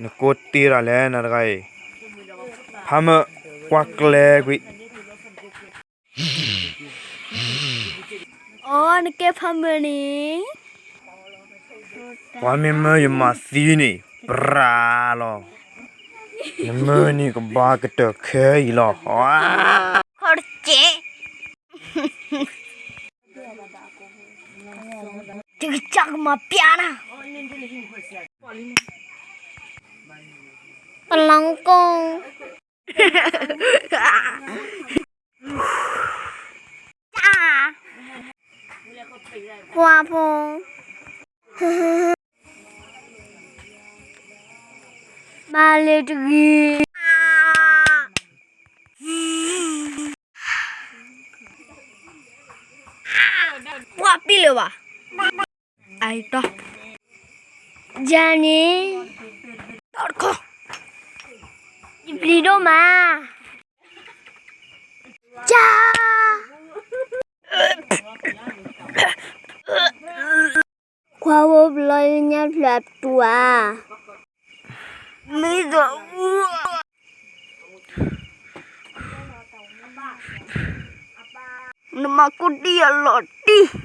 နကိးတ့ၢ်တၢ်လဲၣ် နတဂၤအံၤ, ဖးမၢကွၢ်ကျဲကွံာ်. အိ နကဲဖးမၢန့ၣ်, ပှၤမ့ၢ်မၢယမၤသံန့ၣ် ပြးလီၤ. နမၢန့ၣ်ကဘၣ်ကတၢၢ်ခဲအံၤလီၤ. ခီတက့ၢ်, တကစၢ်ကမၤပျါနၤ, ပလီၤကိၢ် ကွၢ်ဖိ, မၤလ့ၤတဂ့ၤ, ကွၢ်ပံလၢၤဘၣ်, အတီ, ယၤန့ၣ်, တီတခီ, ယပျံၤဒိၣ်မး, ကၢ် ကွၢ်ဖိပလီၢ်လၢညါဖျၢၣ်အပတူၢ်ဧါ, မ့ၢ်ဒီး, နမၤကိၢ်တံၢ်အလီၤတံၢ်